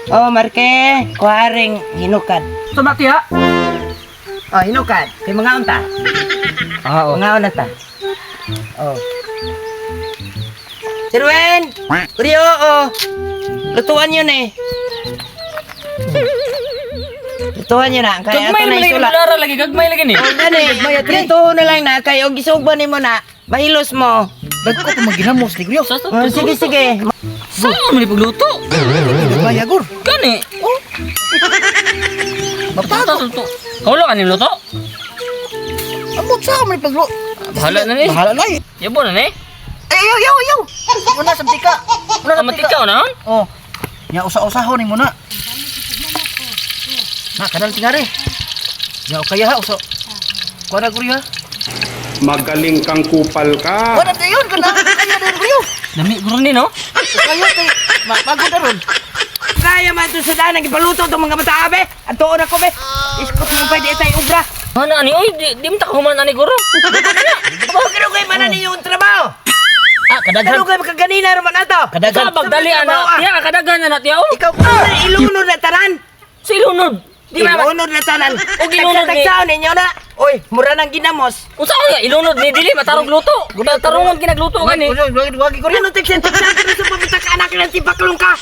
Oh, Marke, kuharing hinukad. Tumati ha? Oh, hinukad. Kay mga unta. Ah, Mga na ta. Oh. Sirwen! Rio, oh. Lutuan yun eh. Lutuan yun na. Kaya Gagmay ato na naman lagi isula. lara lagi, gagmay lagi ni. Oh, gani. Prituho na lang na. Kay og isugba nimo na. Mahilos mo. Dagko pa maginamos ni Grio. Oh, sige, sige. Saan man ni pagluto? Gagmay gor. Gani. Oh. Mapagod. Luto. Kaulo ka ni luto? Amot sa man paglo. Bahala na ni. Bahala na eh. Yabo na ni. Ay, ayaw, ayaw, ayaw. Una sa tika. Una sa Amatika na. Oh. Nya usa-usahon nimo na. Na kanal tingari. Nya kaya ha usa. Kuha na Grio ha. Magaling kang kupal ka. Kuha na tayon kana. Kaya na Grio. Dami guro ni no. Kaya kay mapagod na ron. Kaya man ito sa daan. Ipaluto itong mga bata, abe. At tuon ako, be. Iskot mo pa, di tayo ubra. Mana ani oy, di mo ta human ani guro. Bakit kay manan ninyong trabaho? Ah, kadaghan. Ano kay makaganina raman ato? Kadaghan. Sa bagdali ana. Tiya ka kadaghan na tiya. oh. Ikaw ilunod na tanan. Sa ilunod. Di ba? Ilunod na tanan. Og ilunod ni- Tagsaon ninyo na. Oy, mura nang ginamos. Unsa ka ilunod ni dili matarog luto. Tarungon kinagluto gani. Wagi Grio. Ano tagsan tagsan ka sa pabita ka anak ng tipaklong ka.